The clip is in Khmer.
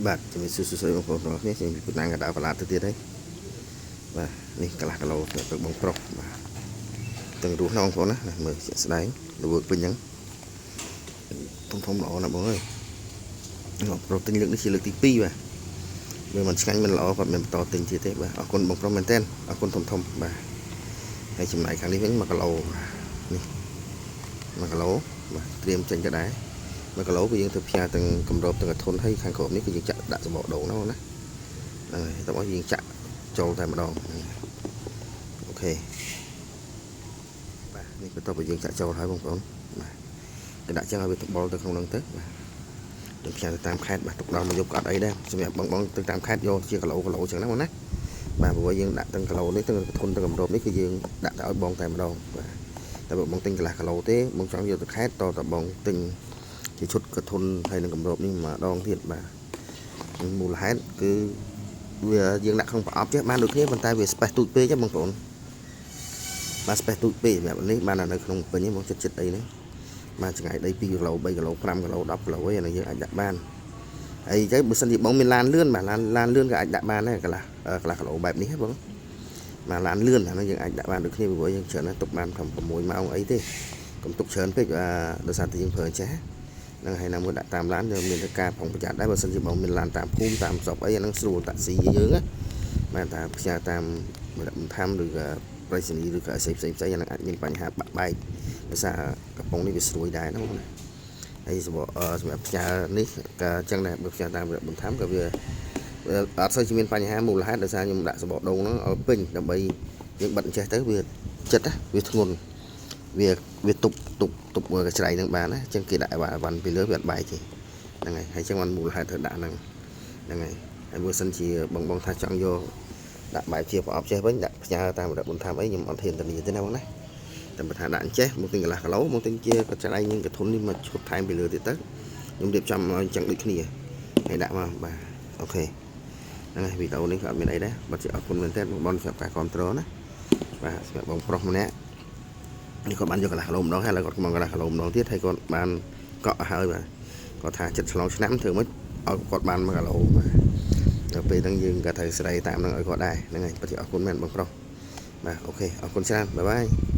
បាទជំរាបសួរសួស្តីបងប្អូនទាំងអស់គ្នាខ្ញុំពីពុតណាងកដៅកលាតទៅទៀតហើយបាទនេះកន្លះគីឡូទៅបងប្រុសបាទទាំងរស់ណាបងប្អូនណាមើលជាក់ស្ដែងរវើកពេញហ្នឹងធំធំល្អណាស់បងអើយបងប្រុសទិញលើកនេះជាលើកទី2បាទមើលមិនឆ្ងាញ់មិនល្អគាត់មិនបន្តទិញទៀតទេបាទអរគុណបងប្រុសមែនទែនអរគុណធំធំបាទហើយចំណែកខាងនេះវិញ1គីឡូនេះ1គីឡូបាទត្រៀមចេញក៏ដែរ1គីឡូគឺយើងធ្វើផ្ញើទាំងគម្របទាំងកធុនហើយខាងក្រោមនេះគឺយើងចាក់ដាក់សបកដូងណាបងណាហ្នឹងហើយតោះយើងចាក់ចូលតែម្ដង OK បាទនេះបន្ទាប់ពីយើងចាក់ចូលហើយបងប្អូនបាទគេដាក់ចឹងឲ្យវាត្បុលទៅក្នុងហ្នឹងទៅបាទយើងផ្ញើទៅតាមខេត្តបាទទុកដល់មកយប់ក៏អត់អីដែរសម្រាប់បងបងទៅតាមខេត្តយកជាគីឡូគីឡូចឹងណាបងណាបាទព្រោះយើងដាក់ទាំងគីឡូនេះទាំងកធុនទាំងគម្របនេះគឺយើងដាក់ទៅឲ្យបងតែម្ដងបាទតែបើបងទិញកន្លះគីឡូទេបងចង់យកទៅខេត្តតតបងទិញជាឈុតកធុនហើយនឹងគម្របនេះម្ដងទៀតបាទមូលហេតុគឺវាយើងដាក់ក្នុងប្រអប់ចេះបានដូចគ្នាប៉ុន្តែវា space ទូចពេកបងប្អូនបាទ space ទូចពេកសម្រាប់នេះបាននៅក្នុងពេញនេះមកចិត្តចិត្តអីហ្នឹងបាទចង្ងាយដី2គីឡូ3គីឡូ5គីឡូ10គីឡូអីអានេះយើងអាចដាក់បានហើយទៅបើសិនជាបងមានឡានលឿនបាទឡានឡានលឿនក៏អាចដាក់បានដែរកន្លះកន្លះគីឡូបែបនេះបងបាទឡានលឿនអានោះយើងអាចដាក់បានដូចគ្នាព្រោះយើងច្រើនណាស់ទុកបានត្រឹម6ម៉ោងអីទេកុំទុកច្រើនពេកដោយសារតែយើងប្រើចេះហ្នឹងហើយណាមួយដាក់តាមឡានយើងមានការប្រុងប្រយ័ត្នដែរបើសិនជាបងមានឡានតាមភូមិតាមស្រុកអីអាហ្នឹងស្រួលតាក់ស៊ីយើងណាបាទតាផ្ញើតាមបន្ថែមឬក៏ប្រៃសណីឬក៏អីផ្សេងផ្សេងអាហ្នឹងអាចមានបញ្ហាបាក់បែកដោយសារកំប៉ុងនេះវាស្រួយដែរណាបងណាហើយសម្រាប់ផ្ញើនេះក៏អញ្ចឹងដែរបើផ្ញើតាមបន្ថែមក៏វាអត់សូវជាមានបញ្ហាមូលហេតុដោយសារខ្ញុំដាក់សបកដូងហ្នឹងឲ្យពេញដើម្បីយើងបិទអញ្ចេះទៅវាចិត្តណាវាធ្ងន់វាវាទប់ទប់ទប់កច្រៃហ្នឹងបានណាអញ្ចឹងគេដាក់អីវ៉ាន់ពីលើវាអត់បែកទេហ្នឹងហើយហើយអញ្ចឹងបានមូលហេតុត្រូវដាក់ហ្នឹងហ្នឹងហើយហើយបើសិនជាបងបងថាចង់យកដាក់បែបជាប្រអប់ចេះវិញដាក់ផ្ញើតាមរយៈបន្ថែមអីខ្ញុំអត់ហ៊ានធានាទេណាបងណាតែបើថាដាក់អញ្ចេះមកទិញកន្លះគីឡូមកទិញជាកច្រៃនឹងកធុននេះមកឈុតថែមពីលើទៀតទៅខ្ញុំរៀបចំឲ្យអញ្ចឹងដូចគ្នាហើយដាក់មកបាទ OK ហ្នឹងហើយវីដេអូនេះក៏អត់មានអីដែរបាទជាអរគុណមែនទែនបងបងសម្រាប់ការគ្រប់គ្រងណាបាទសម្រាប់បងប្រុសម្នាក់នេះគាត់បានយកកន្លះគីឡូម្ដងហើយឥឡូវគាត់មកកន្លះគីឡូម្ដងទៀតហើយគាត់បានកក់ហើយបាទគាត់ថាចិត្តឆ្លងឆ្នាំធ្វើម៉េចឲ្យគាត់បាន1គីឡូបាទដល់ពេលហ្នឹងយើងក៏ត្រូវស្រីតាមហ្នឹងឲ្យគាត់ដែរហ្នឹងហើយពិតជាអរគុណមែនបងប្រុសបាទ OK អរគុណច្រើន bye bye.